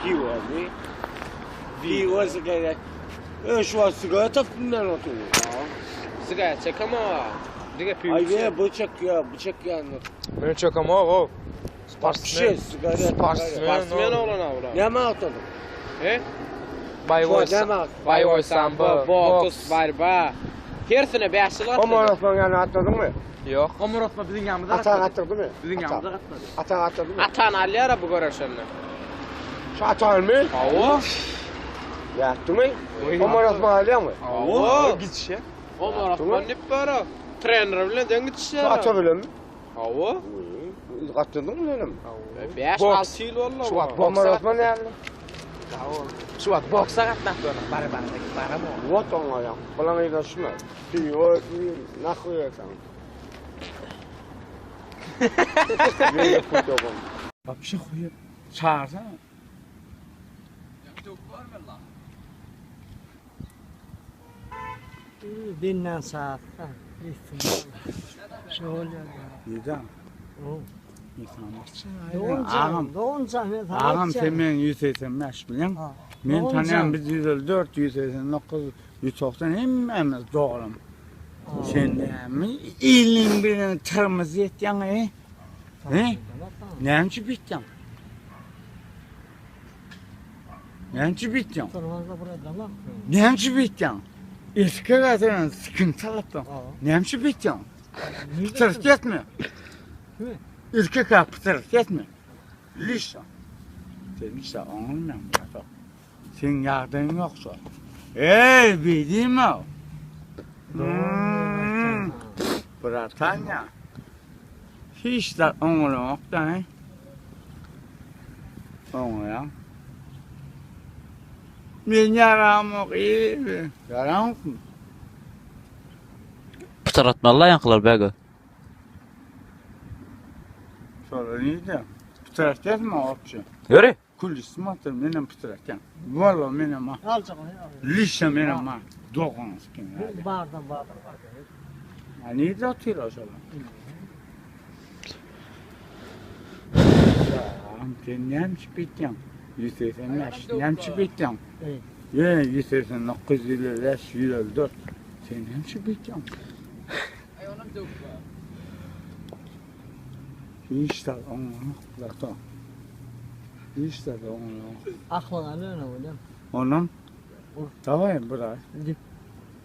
Piwomy? Piwo sigaret. E şu wagt sigaret tapdym men oturyp. Sigaret çekemok. Diňe piwo. Aý be bu çekýär, bu çekýän. Men çekemok o. Sportsmen. Sigaret. Sportsmen. Sportsmen oglan awla. Näme atladyn? He? Boýwoý. Boýwoý sambo, boks, barba. Hersine 5 ýyl atladyk. Omar Osman ýany atladyňmy? Ýok. Omar Osman biziň ýanymyzda Ata atladymy? Biziň ýanymyzda gatnady. Ata atladymy? Atany alýar bu göreşende. Şu atanymy? Hawa. Ýatdymy? Omar Osman alýarmy? Hawa. Gidişe. Omar Osman dip bara. Trener bilen deň gidişýär. Şu ata bilenmi? Hawa. Gatladyňmy senem? 5-6 ýyl boldy. Şu wagt Omar boksa Osman näme? Şu wagt boksa gatnap ýörün. Bara bara baram o. What oňa ýa? Bulan ýylaşma. Piwo nahuý etsen. Wapşe huýa çağırsana. Binden saatda. Şol ýa. Neden? O. Agam, Donca agam sen men 185 bilen. Men tanıyan biz 154, 189, 190 hemmemiz doğrum. Sen näme elin bilen tırmız etýäň e? He? Näme üçin bitýäň? Näme üçin bitýäň? Näme üçin bitýäň? Eski gazetan sikin çalypdyň. Näme üçin bitýäň? Pytyrt etme. Erkek ha pytyrt etme. Lişa. Sen lişa oňulmaň bratok. Seň ýagdaýyň ýok şo. Eý, beýdime. Hmm. Bratanya. Hiç zat oňulanok da, he? Oňulan. Men ýaramok, eý. Ýaramokmy? Pytratmaly ýaňkylar bäge. Şolar nirde? Pytratýasmy opçy? Ýöri. Kulisimi atyr, menem pytratýan. Walla menem ha. Aljak. Lişe menem ha. Dogan sikin. Bardan bardan. Ha nirde otyr o şolar? Sen näme içip bitýäň? 185, näme içip bitýäň? Ýe, 189, 155, 154. Sen näme içip bitýäň? Hiç zat oňlanok, bratan. Hiç zat oňlanok. Aklyňa nöne bolýar. Onam? Daway brat. Dip.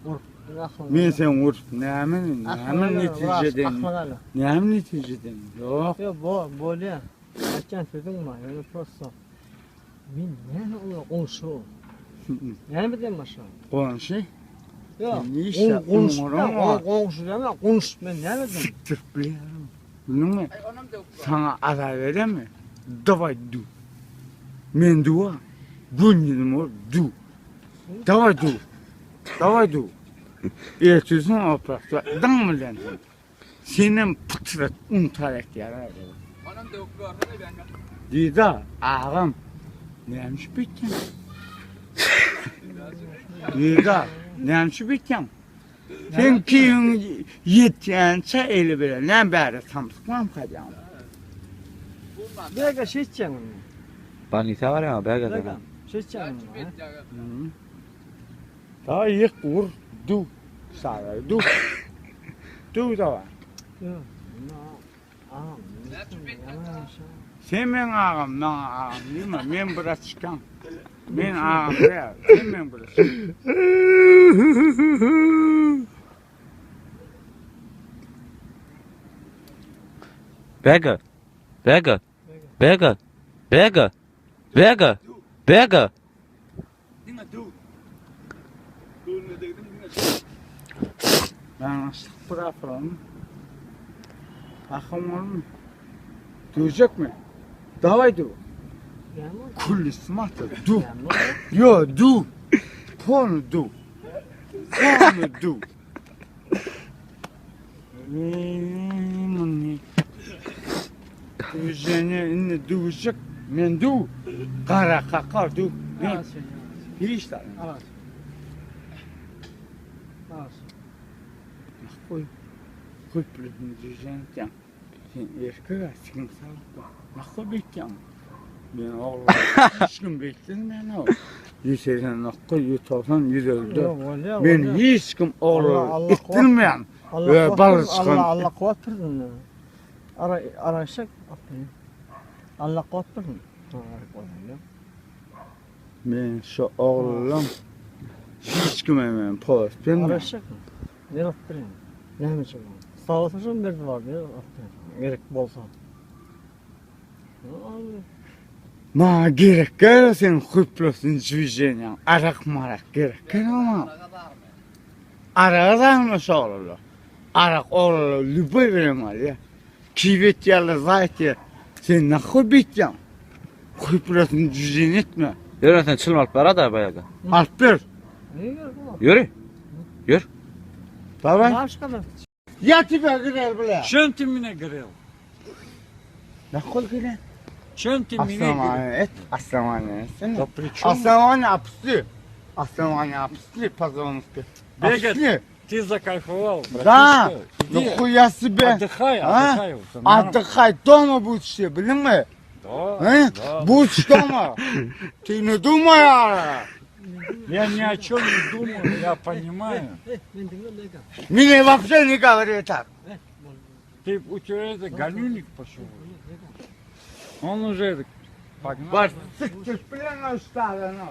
Ur. Aklyňa. Men sen urup näme, näme netijeden? Aklyňa. Näme netijeden? Ýok. Ýok, bo, bolýar. Aýtýan sözüň bar, ýöne prosto. Men näme ola goňşy? Näme diýen başga? Goňşy? Ýok. Nişe Goňşy, oňuram goňşy deme, goňşy men näme diýen? Siktirip bilýärin. Bildiňmi? Saňa azar beremi? Daway du. Men duwa. Gün ýüzüm bolup du. Daway du. Daway du. Ertesi oprakda dyň bilen. Senem pytrat untar etýär. Onam döwüp görsene bäge. Dida, agam, näme üçin bitýäň? Dida, näme üçin bitýäň? Sen kimin ýetýänçä eli bilen, näme bäri samsykmam kalýaň? Bäge şeýtjäň indi. Banisa barýaň bäge Bäge, şeýtjäň indi. Daha ýyk ur, duw. Sara, duw. Duw dawa. Ýok. Agam. Sen meň agam, maňa agam diýme, men braçkam. Men agam däl, sen meň braçkam. Bäge. Bäge. Bäge. Bäge. Bäge. Bäge. Diňe döw. Göwnüne degdim diňe döw. Ben açlyk bırakıram. Akım olma. Duyacak mı? Davay du. Kullisimi atır. Du. Yo du. Konu du. Konu du. Düzeni indi duyacak. Men du. Kara kakar du. Men. Hiç tane. Al. Al. Koy. Köprüsünü düzenleyeceğim. Sen erkek açıkın sağlık. Nakıl bekliyorum. Men oglum hiç kim beýtsin men o. 189, 190, 154. Ýok, bolýar, Men bolýar. hiç kim Allah- oglum Allah itdirmeýän. Allah Ve kuwwat balyk bersin, çykan. Allah Allah kuwwat bersin. Ara araşyk. Allah kuwwat bersin. Men şu oglum hiç kime men post bermeýän. Araşyk. Ne alyp berýän? Näme üçin? Sag bolsun şony berdi bar, ne alyp berýän? Gerek bolsa. Maňa gerek gel sen hüplösün dvijeniýaň. Arak marak gerek gel maňa. Araga zarmy şu oglum? Arak oglum lüboý bilen alýa. Kibet ýaly zaýt ýa. Sen nahoý beýtýäň? Hüplösün dvijeniýa etme. Ýören sen çilim alyp ber ada baýaga. Alyp ber. Ýöri. Ýör. Daway. Başga bir Ya тебя грел, бля. Чем ты меня грел? Нахуй грел? Чем ты меня грел? Основание, это основание. Да при чем? Основание опусти. Основание опусти, пожалуйста. Бегать. Опусти. Ты закайфовал, Да. братишка. Иди, Нахуя себе. Отдыхай, А? отдыхай. уже, нормально. Отдыхай, дома будешь, блин, мы. Да, А? да. Будешь дома. Ты не думай, а. Я ни о чем не думаю, я понимаю. Men diňle Bega. Мне вообще не говори так. Ты, у тебя это галюник пошел. Он уже это погнал. Бар, сыктыр, блин, ну, стало, ну.